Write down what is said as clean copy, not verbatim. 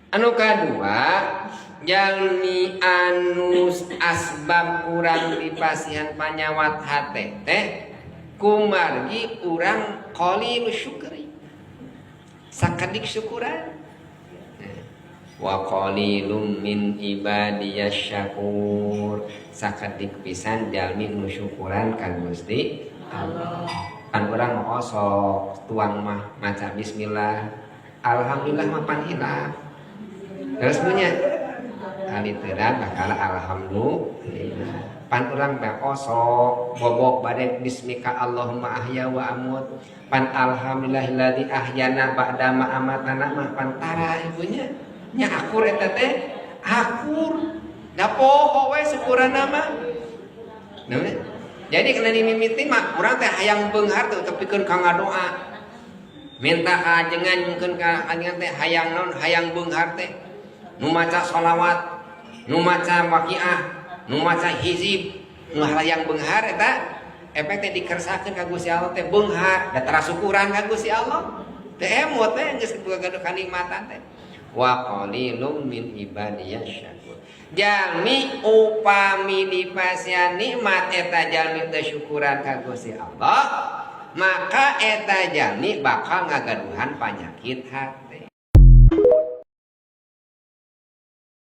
Anu kadua, jalmi anu asbab urang dipasihan panyawat hate teh kumargi urang qalil syukri, sakedik syukuran. Wa qalilum min ibadiyasy syakur, sakedik pisan jalmi nu syukuran ka Gusti Allah. Kan urang mah osok tuang mah maca bismillah, alhamdulillah mah pan hilaf. Terus punya kali terang bakal alhamdulillah. Pan urang mah osok bobok bade bismika Allahumma ahya wa amut. Pan alhamdulillahilladzi ahyana ba'da ma amatana mah pan tara ibunya. Nya akur eta teh, akur. Da poho we syukuranna mah. Nah, jadi kena dimimiti mah urang teh hayang beunghar teh tepikeun ka ngadoa. Minta kajengan mungkin ka kajengan teh hayang naon, hayang beunghar teh. Nu maca sholawat, nu maca waqiah, nu maca hizib, nu hayang beunghar eta efek teh dikersakeun ka Gusti Allah teh beunghar, da tara syukuran ka Gusti Allah. Teh emut teh geus boga kanikmatan teh. Wa qalilum min ibadiyasy syakur. Jalmi upami dipasihan nikmat eta jalmi teu syukuran ka Gusti Allah, maka eta jalmi bakal ngagaduhan panyakit hati.